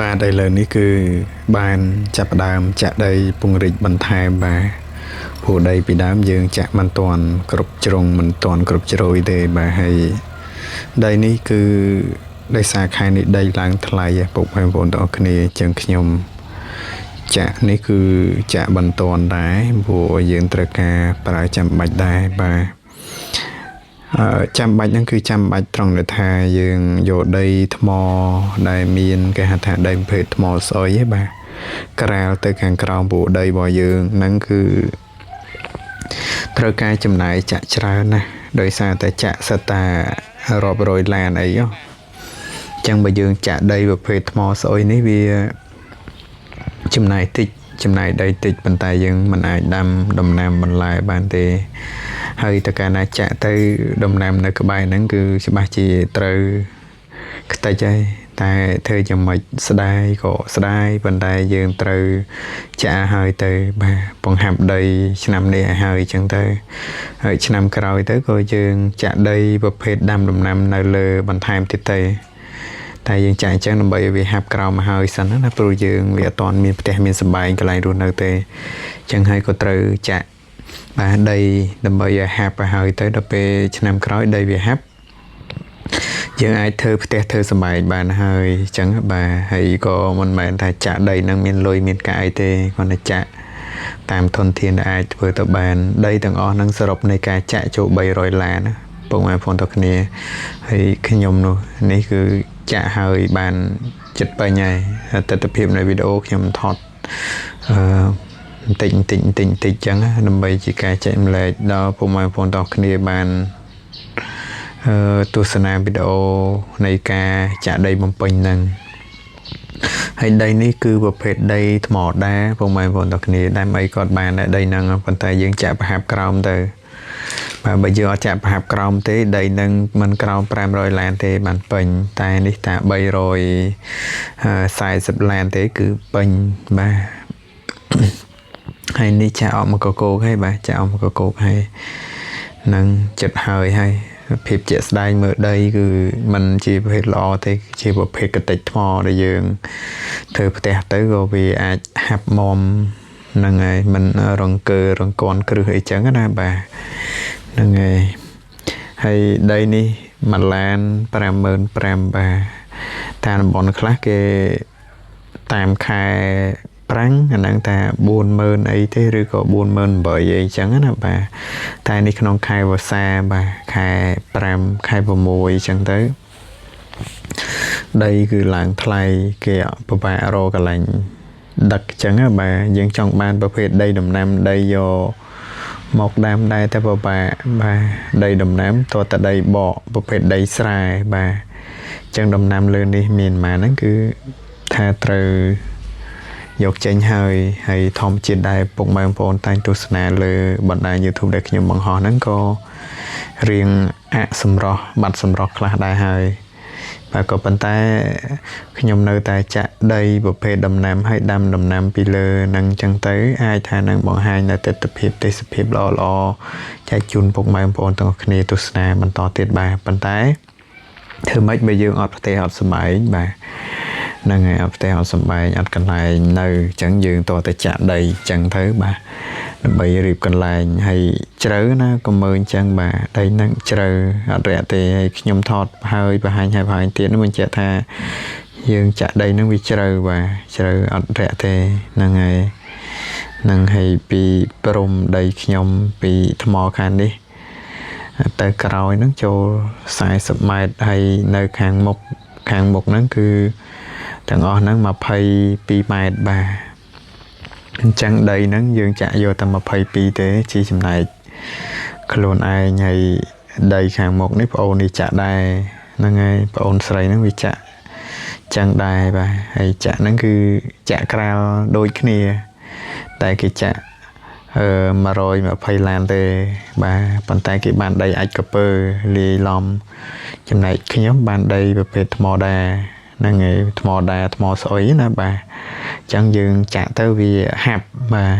បាទឥឡូវនេះគឺបានចាប់ផ្ដើមចាក់ដីពង្រីកបន្ថែមបាទព្រោះដីពីដើមយើងចាក់មិនទាន់គ្រប់ជ្រុងមិនទាន់គ្រប់ជ្រោយទេបាទហើយដីនេះគឺដោយសារខែនេះដីឡើងថ្លៃហ៎ពុកម៉ែបងប្អូនទាំងអស់គ្នាអញ្ចឹងខ្ញុំចាក់នេះគឺចាក់បន្ទាន់ដែរព្រោះយើងត្រូវការប្រើចាំបាច់ដែរបាទ ចាំបាច់ហ្នឹងគឺចាំបាច់ត្រង់ដែលថាយើងយកដីថ្មដែលមានគេហៅថាដីប្រភេទថ្មស្អុយឯបាទក្រាលទៅខាងក្រោមព្រោះដីរបស់យើងហ្នឹងគឺត្រូវការចំណាយចាក់ច្រើនណាស់ដោយសារតែចាក់សិតតារាប់រយឡានអីហ៎អញ្ចឹងបើយើងចាក់ដីប្រភេទថ្មស្អុយនេះវាចំណាយតិចចំណាយដីតិចប៉ុន្តែយើងមិនអាចដាំដំណាំបន្លែបានទេ ហើយតើកាលណាចាក់ទៅដំណាំនៅក្បែរហ្នឹងគឺច្បាស់ជាត្រូវខ្ទេចហើយតែធ្វើយ៉ាងម៉េចស្ដាយក៏ស្ដាយប៉ុន្តែយើងត្រូវចាក់ឲ្យទៅបាទបង្ហាប់ដីឆ្នាំនេះឲ្យហើយអញ្ចឹងទៅហើយឆ្នាំក្រោយទៅក៏យើងចាក់ដីប្រភេទដាំដំណាំនៅលើបន្ថែមទៀតទៅតែយើងចាក់អញ្ចឹងដើម្បីឲ្យវាហាប់ក្រោមមកហើយសិនណាព្រោះយើងវាអត់ទាន់មានផ្ទះមានសម្បែងកន្លែងរស់នៅទេអញ្ចឹងហើយក៏ត្រូវចាក់ បាទដីដើម្បីឲ្យហាប់ឲ្យហើយទៅដល់ពេលឆ្នាំក្រោយដីវាហាប់យើងអាចធ្វើផ្ទះធ្វើសម្បែងបានហើយអញ្ចឹងបាទហើយក៏មិនមែនថាចាក់ដីនឹងមានលុយមានកាក់អីទេគ្រាន់តែចាក់តាមធនធានដែលអាចធ្វើទៅបានដីទាំងអស់ហ្នឹងសរុបនៃការចាក់ចូល300ឡានណាពុកម៉ែបងប្អូនទាំងគ្នាហើយខ្ញុំនោះនេះគឺចាក់ហើយបានចិត្តពេញហើយទិដ្ឋភាពនៃវីដេអូខ្ញុំថតអឺ បន្តិចបន្តិចបន្តិចបន្តិចចឹងណាដើម្បីជាការចែកម្លែកដល់ពុកម៉ែបងប្អូនទាំងអស់គ្នាបានទស្សនាវីដេអូនៃការចាក់ដីបំពេញហ្នឹងហើយដីនេះគឺប្រភេទដីថ្មដាពុកម៉ែបងប្អូនទាំងអស់គ្នាដែលអីក៏បានដែរដីហ្នឹងប៉ុន្តែយើងចាក់ប្រហាប់ក្រោមទៅបាទបើយើងអត់ចាក់ប្រហាប់ក្រោមទេដីហ្នឹងមិនក្រោម500ឡានទេបានពេញតែនេះតា340ឡានទេគឺពេញបាទ ហើយនេះចាក់អอกមកកកោកហើយបាទចាក់អอกមកកកោកហើយនឹងចិត្តហើយហើយភាពជាក់ស្ដែងមើលដីគឺมันជាប្រភេទល្អទេជាប្រភេទកតិចថ្មដែលយើងធ្វើផ្ទះទៅក៏វាអាចហាប់មមហ្នឹងហើយมันរង្គើរង្គន់គ្រឹះអីចឹងណាបាទហ្នឹងហើយហើយដីនេះ1ឡាន55000បាទតាមតំបន់ខ្លះគេតាមខែប្រាំងអាហ្នឹងតា40000អីទេឬក៏48000អីចឹងណាបាទតែនេះក្នុងខែវស្សាបាទខែ5ខែ6អីចឹងទៅដីគឺឡើងថ្លៃគេពិបាករកកន្លែងដឹកចឹងណាបាទយើងចង់បានប្រភេទដីដំណាំដីយកមកដាំដែរតែពិបាកបាទដីដំណាំតើតដីបកប្រភេទដីស្រែបាទចឹងដំណាំលើនេះមានប៉ុន្មានហ្នឹងគឺថាត្រូវយកចេញហើយហើយធម្មជាតិដែរពុកម៉ែបងប្អូនតែងទស្សនាលើបណ្ដាញ YouTube ដែលខ្ញុំបង្ហោះហ្នឹងក៏រៀងអសម្រស់បាត់សម្រស់ខ្លះដែរហើយបាទក៏ប៉ុន្តែខ្ញុំនៅតែចាក់ដីប្រភេទដំណាំហើយដាំដំណាំពីលើនឹងចឹងទៅអាចថានឹងបង្ហាញនៅទិដ្ឋភាពទេសភាពល្អៗចែកជូនពុកម៉ែបងប្អូនទាំងអស់គ្នាទស្សនាបន្តទៀតបាទប៉ុន្តែធ្វើម៉េចបើយើងអត់ផ្ទះអត់សម្បែងបាទហ្នឹងហើយអត់ផ្ទះអត់សម្បែងអត់កន្លែងនៅអញ្ចឹងយើងតតែចាក់ដីអញ្ចឹងទៅបាទដើម្បីរៀបកន្លែងហើយជ្រៅណាក៏មើលអញ្ចឹងបាទដីហ្នឹងជ្រៅអត់រាក់ទេហើយខ្ញុំថតហើយបង្ហាញហើយបង្ហាញទៀតនោះបញ្ជាក់ថាយើងចាក់ដីហ្នឹងវាជ្រៅបាទជ្រៅអត់រាក់ទេហ្នឹងហើយហ្នឹងហើយពីព្រំដីខ្ញុំពីថ្មខាងនេះទៅក្រោយហ្នឹងចូល40ម៉ែត្រហើយនៅខាងមុខហ្នឹងគឺទាំងអស់ហ្នឹង22ម៉ែត្របាទអញ្ចឹងដីហ្នឹងយើងចាក់យកតែ22ទេជាចំណែកខ្លួនឯងហើយដីខាងមុខនេះប្អូននេះចាក់ដែរហ្នឹងហើយប្អូនស្រីហ្នឹងវាចាក់ចឹងដែរបាទហើយចាក់ហ្នឹងគឺចាក់ក្រាលដូចគ្នាតែគេចាក់120ឡានទេបាទប៉ុន្តែគេបានដីអាចកពើលាយឡំចំណែកខ្ញុំបានដីប្រភេទថ្មដាហ្នឹងហើយថ្មដាថ្មស្អុយណាបាទអញ្ចឹងយើងចាក់ទៅវាហាប់បាទ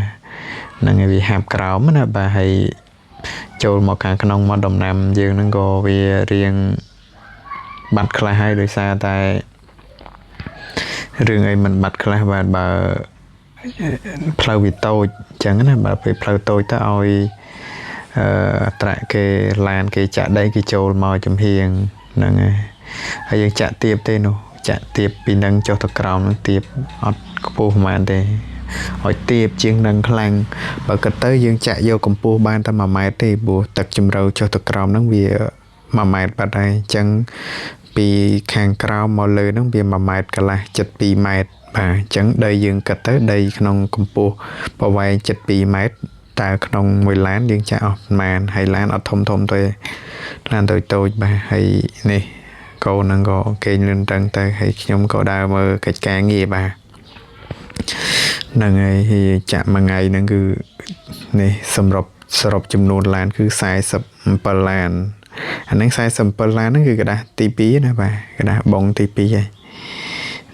ហ្នឹងហើយវាហាប់ក្រោមណាបាទហើយចូលមកខាងក្នុងមកដំណាំយើងហ្នឹងក៏វារៀងបាត់ខ្លះហើយដោយសារតែ រឿងអីមិនបាត់ខ្លះបាទបើផ្លូវវាតូចអញ្ចឹងណាបាទពេលផ្លូវតូចទៅឲ្យអឺត្រាក់គេឡានគេចាក់ដីគេចូលមកចំហៀងហ្នឹងហើយហើយយើងចាក់ទៀបទេនោះចាក់ទៀបពីនឹងចុះទៅក្រោមនឹងទៀបអត់ខ្ពស់ប្រហែលទេឲ្យទៀបជាងនឹងខ្លាំងបើគិតទៅយើងចាក់យកកម្ពស់បានតែ1ម៉ែត្រទេព្រោះទឹកជម្រៅចុះទៅក្រោមហ្នឹងវា1ម៉ែត្របាត់ហើយអញ្ចឹងពីខាងក្រោមមកលើហ្នឹងវា1ម៉ែត្រកន្លះ72ម៉ែត្របាទអញ្ចឹងដីយើងគិតទៅដីក្នុងកម្ពស់ប្រវែង72ម៉ែត្រតើក្នុងមួយឡានយើងចាក់អស់ប្រមាណហើយឡានអត់ធំធំទេឡានតូចតូចបាទហើយនេះកូនហ្នឹងក៏គេងលឿនតឹងទៅហើយខ្ញុំក៏ដើរមើលកិច្ចការងារបាទហ្នឹងហើយហើយចាក់មួយថ្ងៃហ្នឹងគឺនេះសម្រាប់សរុបចំនួនឡានគឺ47ឡានអាហ្នឹង47ឡានហ្នឹងគឺក្រដាសទី2ណាបាទក្រដាសបងទី2ហើយ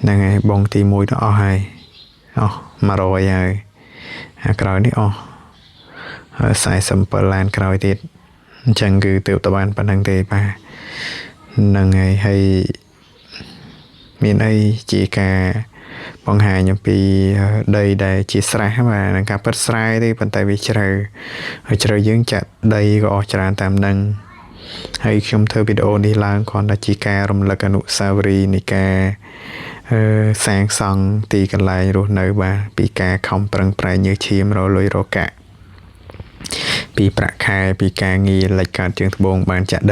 ហ្នឹងហើយបងទី1ទៅអស់ហើយអស់100ហើយអាក្រោយនេះអស់47ឡានក្រោយទៀតអញ្ចឹងគឺទើបតបានប៉ុណ្្នឹងទេបាទហ្នឹងហើយហើយមានអីជាការបង្ហាញអំពីដីដែលជាស្រះបាទនឹងការពិតស្រែទេប៉ុន្តែវាជ្រៅហើយជ្រៅយើងចាក់ដីក៏អស់ច្រើនតាមនឹងហើយខ្ញុំធ្វើវីដេអូនេះឡើងគ្រាន់តែជាការរំលឹកអនុស្សាវរីយ៍នៃការសាងសង់ទីកន្លែងរស់នៅបាទពីការខំប្រឹងប្រែងញើសឈាមរកលុយរកកាក់ពីប្រាក់ខែពីការងារលិចកើតជើងត្បូងបានចាក់ដី